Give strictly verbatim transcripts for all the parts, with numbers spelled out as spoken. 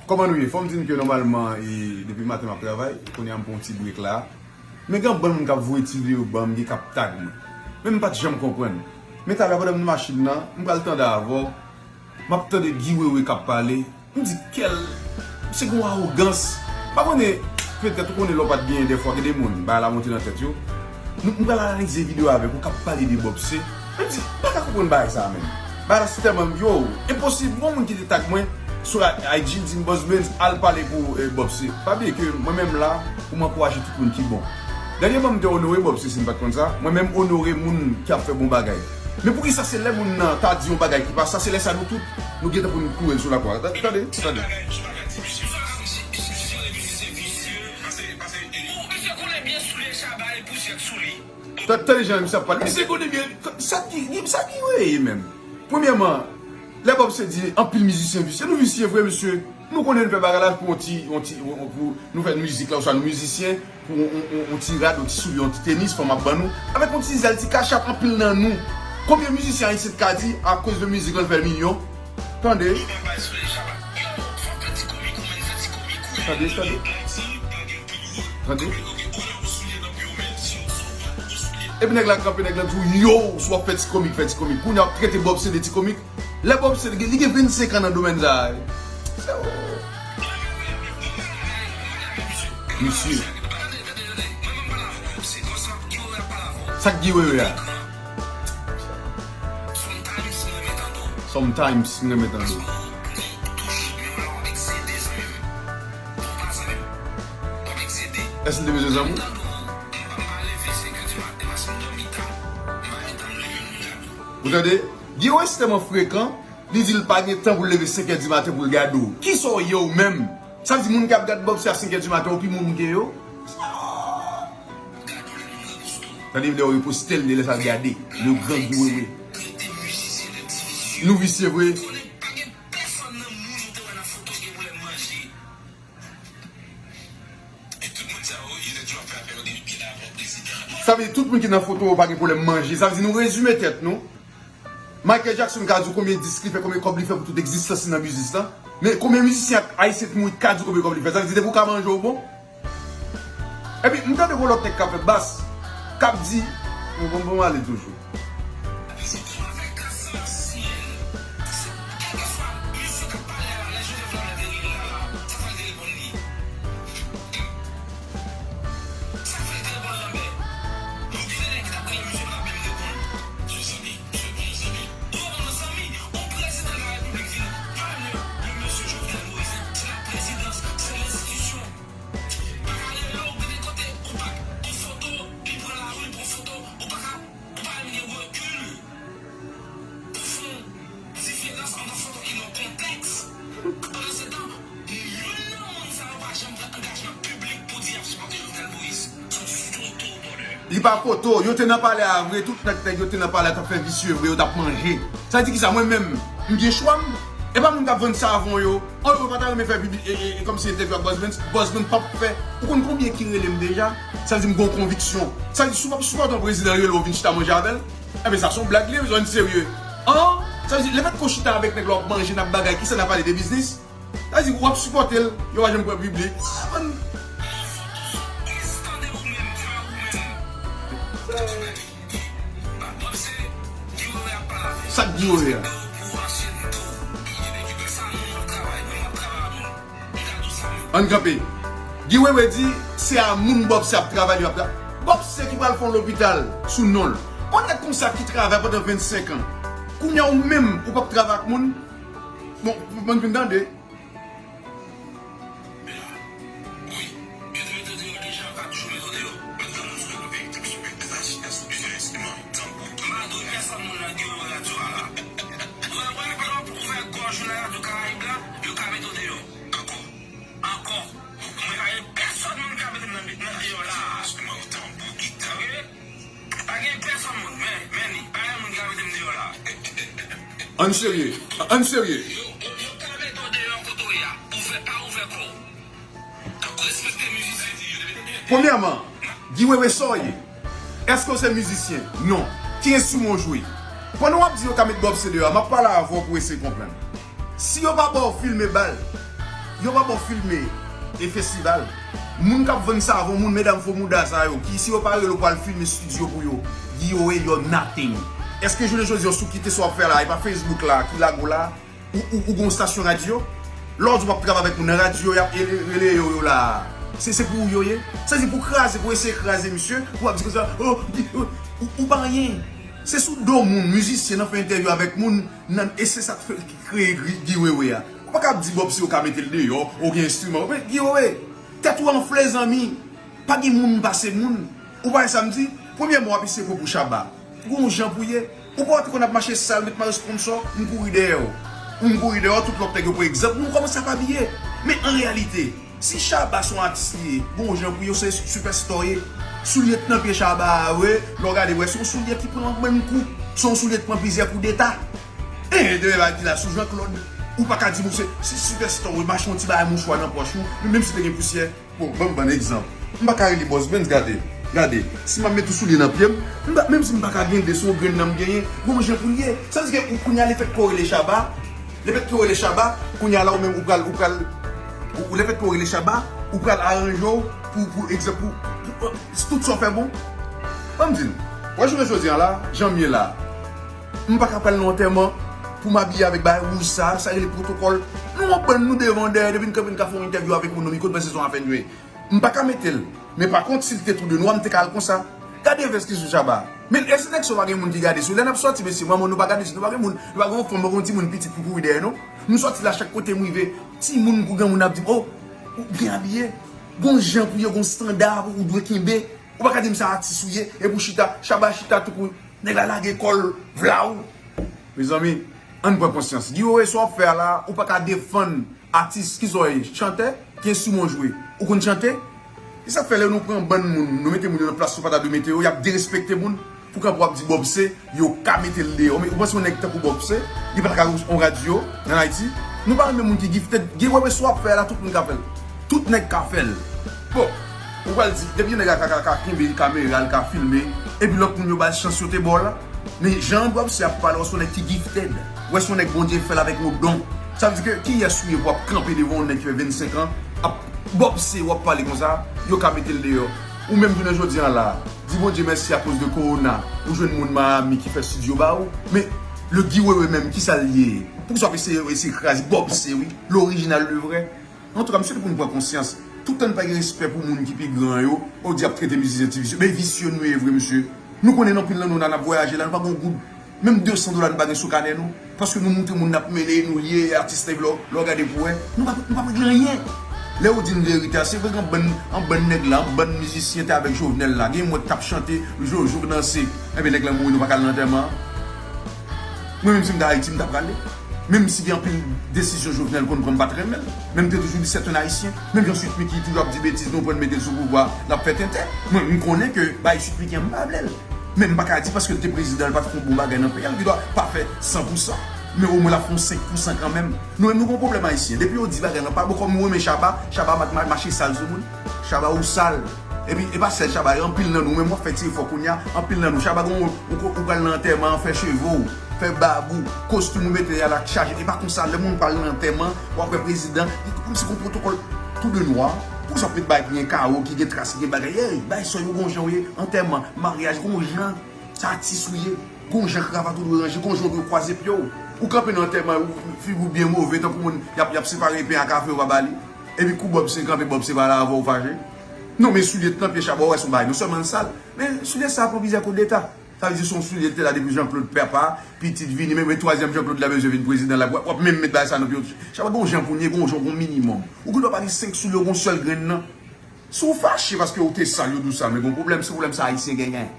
Kòman nou ye? Fò m di n ke nòmalman, e, depi maten m ap travay, kounye a m pran yon ti break la. Men gen yon bann moun k ap voye ti videyo ban m, gen k ap tag mwen. Men m pa t janm konprann. Men talè pandan m nan machin nan, m pral tande avè w, m ap tande Guy Wewe k ap pale. M di, kèl, misye gen yon awogans. M pa konnen, petèt ou konnen lè w pa t genyen dèfwa, gen de moun, bagay la monte nan tèt yo. Nou, m pral analize videyo avèk ou k ap pale de Bobse. M di, m pa ka konprann bagay sa a menm. Bagay la se tèlman, yo, enposib. Gon moun ki te tag mwen sou I G, l di m, Boss Benz, al pale pou, eh, Bobse. Pa bliye ke mwen menm la, pou m ankouraje tout moun ki bon. Dènyèman, m te onore Bobse, si n pa t konn sa. Mwen menm, m onore moun ki ap fè bon bagay. Men poukisa se lè moun nan ta di yon bagay ki pa sa, se lè sa nou tout, nou gentan pou nou kouri l sou lakwa. Tande, tande. Tande, tande jan misye ap pale. Misye konnen byen sa ki, sa ki reye menm. Premyèman, lè Bobse di anpil mizisyen visye, nou visye vre, mesye. Nou konnen n fè bagay la pou yon ti, yon ti, pou nou fè mizik la, oswa nou mizisyen, pou yon, yon, yon, yon ti rad, yon ti soulye, yon ti tenis, fanm ap ban nou. Avèk yon ti zèl, ti kachap, anpil nan nou. Konbyen mizisyen ayisyen t ka di, akoz de mizik, l fè milyon? Tande. Tande, tande. Tande. Epi nèg la kanpe, nèg la di w, yo, si w ap fè ti komik, fè ti komik. Kounye a w ap trete Bobse de ti komik. Lè Bobse, li gen, li gen vennsenk an nan domèn sa a. Misye. Sa k Guy Wewe a? Sometimes, m renmen tande w. Èske l te bezwen zanmi? Ou tande? Guy Wewe tèlman frekan, li di l pa gen tan pou l leve senk è di maten pou l gade w. Kisa w ye ou menm? Sa vle di moun k ap gad Bobse a senk è di maten, ou pi moun ke yo? Tande lè yo reposte l, lè sa l gade. Le grand Guy Wewe. Nou visye vre. Sa vle di tout moun ki nan foto yo pa gen pwoblèm manje. Sa vle di nou rezime tèt nou. Michael Jackson ka di w konbyen disk li fè, konbyen kòb li fè pou tout egzistans li nan biznis lan. Men konbyen mizisyen ayisyen ki mouri ka di w konbyen kòb li fè? Sa vle di depi w ka manje, w bon. Epi, m tande gon lòt nèg k ap fè bas, k ap di, bon, bon, bon, m ale toujou. Li pa foto, yo te nan palè a vre, tout nèg, nèg yo te nan palè a t ap fè visye vre, yo t ap manje. Sa di kisa, mwen menm, m gen chwa m? E pa moun k ap vann savon yo, an yo pa ta renmen fè pibi, e, e, e, kòmsi entèvyou ak Bòs Benz, Bòs Benz p ap fè. Ou konn konbyen ki rele m deja? Sa di m gon konviksyon. Sa di si w p ap sipòte yon prezidan rele w vin chita manje avè l, enben sa se yon blag li ye, yon serye. An, sa di lefètke w chita avèk nèg la w ap manje, n ap bagay, kisa n ap pale de biznis? Sa di, w ap sipòte l, yo pa janm pran piblik. Sa k Guy Wewe a? Ann kanpe. Guy Wewe di, se a moun Bòpse ap travay, li ap tra-, Bòpse ki pral fè yon lopital sou non l. Yon nèg konsa ki travay pandan vennsenk an. Kounye a ou menm, ou p ap travay ak moun. Bon, bann vin tande. Ankò. Mwen pa gen pèsonn moun k ap mete m nan, nan deyò la. Oke? Pa gen pèsonn moun, men, men li. Pa gen moun ki ka mete m deyò la. Ann serye. Ann serye. Yo, yo, yo ka mete w deyò kote w ye a. Ouvè, pa ouvè kò w. Respekte mizisyen. Premyèman, Guy Wewe, sa w ye? Èske w se mizisyen? Non. Ki enstriman w jwe? Pandan w ap di yo ka met Bòpse deyò a, m ap pale avè w pou w eseye konprann. Si yo pa ba w filme bal, Yo pa ba w filme e festival. Moun k ap vann savon, moun medam fo mouda sa yo, ki si yo pa rele w pou al filme studio pou yo, Guy Wewe, you're nothing. Èske jounen jodi a, sou kite sa w ap fè la, e pa Facebook la ki lage w la, ou, ou, ou gon stasyon radyo? Lè w di w ap travay avèk moun nan radyo, y ap rele yo, yo la. Se, se pou ou yo ye? Sa di pou kraze, pou eseye kraze misye, pou ap di konsa, oh, di, oh, ou, ou pa anyen. Se sou do moun, mizisyen nan fè entèvyou avèk moun, nan, e se sa k fè, ki kreye Guy, Guy Wewe a. Ou pa ka ap di Bob se yo ka mete l deyò, ou gen enstriman. Men Guy Wewe, tèt ou anfle zanmi. Pa gen moun pase moun. Ou pa wè sa m di? Premyèman, w ap eseye pran pou Shabba. Gon jan pou ye. Ou pa wè te konn ap mache sal, met mare sponsò, m kouri dèyè w. M kouri dèyè w, tout lòt nèg yo pran egzanp, nou kòmanse ap abiye. Men an reyalite, si Shabba se yon atis li ye, gon jan pou yo se sipèsta w ye. Soulye t nan pye Shabba a, wi, lè w gade, wè, se yon soulye ki pran bann kou. Se yon soulye ki pran plizyè koudeta. E, de bagay ki la sou Jean Claude. Ou pa ka di m se, se sipèsta w ye, mache yon ti bagay mouchwa nan pòch ou, menm si te gen pousyè. Bon, ban m ban egzanp. M pa ka rele Boss Benz, gade. Gade, si m ap met yon soulye nan pye m, m pa, menm si m pa ka gen de, se yon grenn nan m genyen, gon jan pou l ye. Sa vle di ke ou kounye a, lefètke w rele Shabba, lefètke w rele Shabba, kounye a la ou menm ou pral, ou pral, ou, lefètke w rele Shabba, ou pral aranje w pou, pou egzanp, pou, pou, pou tout sa w fè bon. Ban m di n, wè jounen jodi a la, jan m ye la, m pa ka pral nan antèman pou m abiye avèk bagay wouj sa, sa rele pwotokòl. Nou yon bann nou devan dèyè, depi n kanpe n ka fè yon entèvyou avèk moun nan mikwo, n panse se yon afè n jwe. M pa ka mete l. Men pa kont, si l te tou de nwa, m te ka al konsa. Gade vès ki sou Shabba. Men èske nèg sa yo pa gen moun ki gade sou lè n ap sòti, mesye, manman nou pa gade si nou pa gen moun, nou pa gen yon fanm, pa gen yon timoun pitit pou kouri dèyè nou. Nou sòti la chak kote m rive, timoun kou granmoun ap di m, oh, ou byen abiye. Gon jan pou yo, gon standa pou ou dwe kenbe. Ou pa ka di m se atis ou ye, epi w chita, Shabba chita tou kou, nèg la lage kò l, vlaw. Mezanmi, ann pran konsyans. Guy Wewe, sa w ap fè a la, ou pa ka defann atis, ki sa w ye, chantè, ki enstriman w jwe. Ou konn chante? E sa k fè lè nou pran bann moun, nou mete moun yo nan plas yo pa ta dwe mete yo, y ap derespekte moun. Pou kanpe w ap di Bob se, yo ka mete l deyò. Men ou panse yon nèg tankou Bob se, li pa ta ka yon radyo nan Ayiti? Nou pa renmen moun ki gifted. Guy Wewe, sa w ap fè a la, tout moun ka fè l. Tout nèg ka fè l. Bon, ou pral di, depi yon nèg la ka, ka, ka kenbe kamera, l ka filme, epi lòt moun yo ba l chans, yo te ba w la. Men jan Bob se ap pale, wè se yon nèg ki gifted. Wè se yon nèg Bondye fè l avèk yon don. Sa vle di ke kiyès ou ye pou ap kanpe devan yon nèg ki fè vennsenk an, ap Bob se w ap pale konsa, yo ka mete l deyò. Ou menm jounen jodi a la, di Bondye mèsi akoz de kowona, ou jwenn moun Miami ki fè estidyo ba ou. Men le Guy Wewe menm, kisa l ye? Poukisa w ap eseye, eseye kraze Bob se, wi, lorijinal de vrè? Antouka, m swete pou nou pran konsyans. Toutan n pa gen respè pou moun ki pi gran yo, ou di ap trete mizisyen ti visye. Men visye nou ye vre, mesye. Nou konnen anpil nan nou la n ap vwayaje la, nou pa gen yon goud. Menm de san dola nou pa gen sou kanè nou. Paske nou montre moun n ap mennen, nou lye atis la, epi lè w, lè w gade pou wè, nou pa, nou pa regle anyen. Lè ou di n verite a, se vre gen yon bann, yon bann nèg la, yon bann mizisyen te avèk Jovenel la. Gen yon mwen t ap chante, Jojo k danse. Enben, nèg la mouri, nou pa ka al nan antèman an. Mwen menm si m t Ayiti, m ta prale. Menm si gen anpil desizyon Jovenel konn pran, m pa t renmen l. Men m te toujou di c'est un Haïtien. Menm jan Sweet Micky toujou ap di betiz, nou pran mete l sou pouvwa, l ap fè tenten. Mwen, m konnen ke bay Sweet Micky an, m pa vle l. Men m pa ka di paske l te prezidan, l pa t fè yon bon bagay nan peyi a, l gen dwa pa fè san pou san. Men omwen l ap fè yon senk pou san kanmenm. Nou menm nou gen yon pwoblèm Ayisyen. Depi yo di bagay lan pa bon, kòm nou renmen Shabba, Shabba ma-, ma-, mache sal sou moun. Shabba ou sal. Epi e pa sèl Shabba, e anpil nan nou, menm w ap fè ti efò kounye a, anpil nan nou, Shabba gon, ou, ou, ou pral nan antèman an, fè cheve w, fè bab ou, kostim ou mete a la k chaje, e pa konsa, lè moun pral nan antèman, w ap wè prezidan, li kòmsi gon pwotokòl tou de nwa, pou sa w ap met bagay ki gen kawo, ki gen tras, ki gen bagay, ey, bay sò yo gon jan w ye, antèman, maryaj, gon jan, sa atis ou ye, gon jan kravat ou dwe ranje, gon jan w dwe kwaze pye w, ou kanpe nan antèman, ou, figi w byen move, tankou moun, y ap, y ap separe pen a kafe, ou pa ba li. Epi kou Bob se kanpe, Bob se pale avè w fache. Non, men soulye t nan pye Shabba, w wè se yon bagay non sèlman l sal, men soulye sa a pran plizyè koudeta. Sa vle di se yon soulye l te la depi Jean Claude papa, pitit vini, men, men twazyèm Jean Claude la bezwen vin prezidan la, w ap, w ap menm met bagay sa nan pye w. Shabba, gen yon jan pou n ye, gen yon jan, gen yon minimòm. Ou gen dwa pa gen senk soulye, w gen yon sèl grenn nan. Si w fache paske w te sal, yo di w sal, men gen yon pwoblèm, se pwoblèm sa Ayisyen genyen.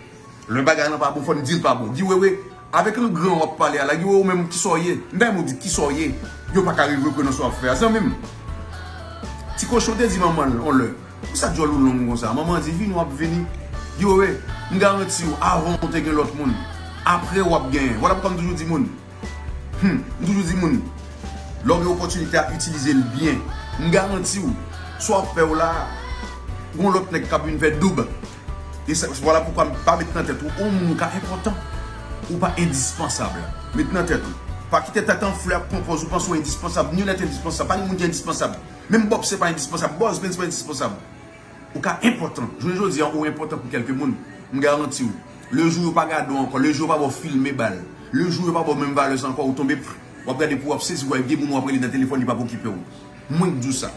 Lè bagay lan pa bon, fò n di l pa bon. Guy Wewe, avèk yon gran w ap pale a la, Guy Wewe, ou menm, kisa w ye? M ta renmen w di kisa w ye. Yo pa ka revoke w nan sa w ap fè a, zanmi m. Ti kochon te di manman l, on lè, poukisa djòl ou long konsa? Manman di, vini, w ap vini. Guy Wewe, m garanti w, avan w te gen lòt moun. Apre w ap genyen. Vwala poukwa m toujou di moun, Hmm, m toujou di moun, lè w gen opòtinite a, itilize l byen. M garanti w, sa w ap fè w la, gon lòt nèg k ap vin fè doub. E se, vwala poukwa m pa met nan tèt ou, yon moun ou ka enpòtan, ou pa endispansab. Met nan tèt ou. Pa kite tèt an flè ap pran pòz ou panse w endispansab. Nul est indispensable. Pa gen moun ki endispansab. Menm Bobse pa endispansab. Boss Benz pa endispansab. Ou ka enpòtan. Jounen jodi a, ou enpòtan pou kèlke moun. M garanti w. Le jou yo pa gade w ankò, le jou yo pa ba w filme bal, le jou yo pa ba w menm valè sa ankò, ou tonbe, pff, w ap gade pou w ap sezi, w ap gen moun w ap rele nan telefòn, li p ap okipe w. Mwen k di w sa.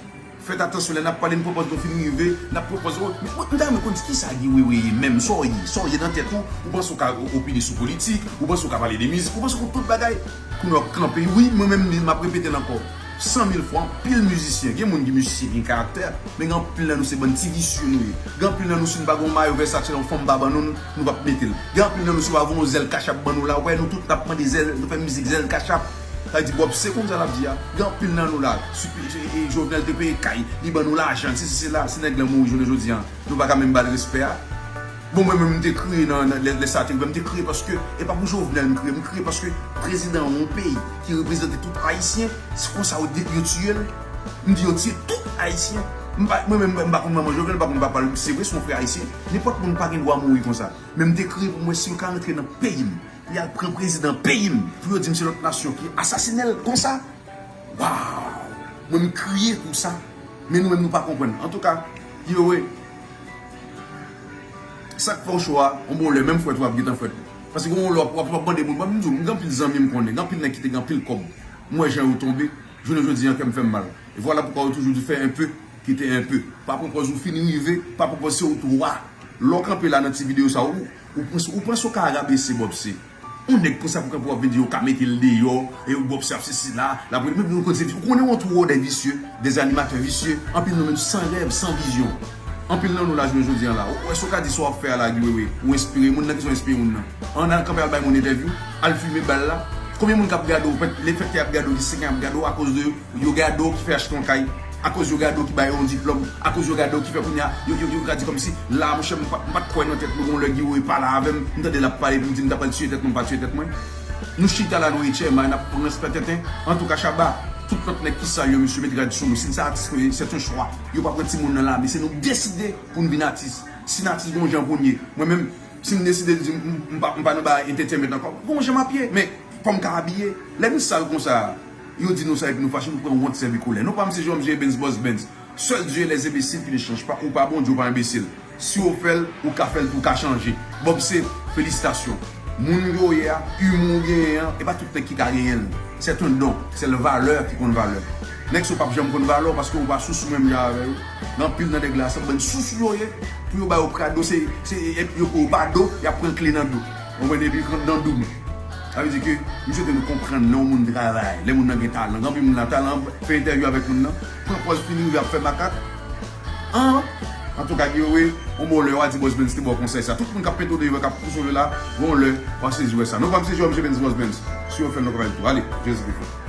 Fèt atansyon, lè n ap pale, n pran pòz nou fin rive, n ap pran pòz, oh, men mwen, m ta renmen konn kisa Guy Wewe ye menm, sa w ye, sa w ye nan tèt ou, ou panse w ka o-, opine sou politik, ou panse w ka pale de mizik, ou panse w konn tout bagay. Kounye a w ap kanpe, wi, mwen menm, m ap repete l ankò san mil fwa, anpil mizisyen, gen moun ki mizisyen, gen karaktè, men gen anpil nan nou se bann ti visye nou ye. Gen anpil nan nou, si n pa gen yon mayo Versace la, yon fanm pa ban nou l, nou p ap mete l. Gen anpil nan nou, si yo pa voye yon zèl Cash App ban nou la, ou wè nou tout n ap mande zèl, nou fè mizik zèl Cash App. Sa vle di Bobse konn sa l ap di a. Gen anpil nan nou la, si, e, e, Jovenel te peye kay, li ban nou lajan, si, si, se la, si nèg lan mouri jounen jodi a, nou pa ka menm ba l respè a. Bon, mwen menm, m te kriye nan, nan, lè, lè sa te rive, m te kriye paske, e pa pou Jovenel m kriye, m kriye paske prezidan yon peyi ki reprezante tout Ayisyen, se konsa yo de-, yo tiye l. M di yo tiye tout Ayisyen. M pa, mwen menm, m pa konn manman Jovenel, m pa konn papa l, se vre, se yon frè ayisyen. Nenpòt moun pa gen dwa mouri konsa. Men m te kriye pou mwen, si yo ka rantre nan peyi m, pou y al pran prezidan peyi m, pou yo di m se lòt nasyon ki asasinen l konsa. Waw! Mwen, m kriye pou sa. Men nou menm, nou pa konprann. Antouka, Guy Wewe, sa k fè w cho a, yon bon lè, menm fwèt ou ap gentan fwèt ou. Paske yon lè w ap, w ap, w ap mande moun, mwen, m di w, m gen anpil zanmi m konnen, gen anpil nèg ki te gen anpil kòb. M wè jan yo tonbe, jounen jodi a, kè m fè m mal. E vwala poukwa yo toujou di fè enpe, kite enpe. Pa pran pòz ou fin rive, pa pran pòz se ou t wa. Lè w kanpe la nan ti videyo sa, ou, ou panse, ou panse w ka rabese Bobse. Yon nèg konsa pou kanpe w ap vin di yo ka mete l deyò, e Bobse ap sesi la, l ap, men nou konn se, ou konnen yon twò de visye, de animatè visye, anpil nou menm san rèv, san vizyon. Anpil nan nou la jounen jodi a la, ou wè sa w ka di sa w ap fè a la, Guy Wewe, ou enspire moun nan, kisa w enspire moun nan? An al kanpe al bay moun entèvyou, al filme bal la. Konbyen moun k ap gade w, lefètke y ap gade w, ki seken ap gade w akoz de yo gade w ki fè achte yon kay, akoz yo gade w ki ba yo yon diplòm, akoz yo gade w ki fè kounye a, yo, yo, yo ka di kòmsi, la, monchè, m pa, m pa t kwè nan tèt mwen, gon lè Guy Wewe pale avè m, m tande l ap pale, pou m di m ta pral tiye tèt mwen, m pa tiye tèt mwen. Nou chita la, nou etchèman, n ap pran respè tenten. Antouka, Shabba, tout lòt nèg ki sa yo, misye met rad sou nou. Si n se atis nou ye, se yon chwa. Yo pa pran timoun nan lame, se nou deside pou n vin atis. Si n atis, gon jan pou n ye. Mwen menm, si m deside di m, m, m pa, m pa nan bagay entertainment ankò, gon jan m ap ye. Men, fò m ka abiye. Lè nou sal konsa, yo di nou sa epi nou fache, nou pran wont sèvi kolè. Non pa m se Jean Michel Benz Boss Benz. Seul Dieu et les imbéciles qui ne changent pas. Ou pa Bondye, ou pa enbesil. Si w fè l, ou ka fè l tou, ou ka chanje. Bobse, felisitasyon. Moun yo ye a, imou w genyen an, e pa tout nèg ki ka genyen l. C'est un don, c'est la valeur ki konn valè. Nèg sa yo p ap janm konn valè w paske ou pa sousou menm jan avè yo. Gen anpil nan nèg la, se bann sousou yo ye. Pou yo ba yo Prado, se, se, yo ba yo do, y ap pran kle nan do. Ou konprann, epi rantre nan doum. Sa vle di ke, m swete nou konprann lè yon moun travay, lè moun nan gen talan. Gen anpil moun la, talan, fè entèvyou avèk moun nan, pran pòz, fin rive ap fè makak. An, antouka, Guy Wewe, yon bon lè w a di Boss Benz te ba w konsèy sa. Tout moun k ap pete w deyò, k ap pouse w la, yon lè, w a sezi wè sa. Non pa m se Jean Michel Benz Boss Benz. Si yo fè l, nou ka fè l tou. Ale, Jezi pi fò.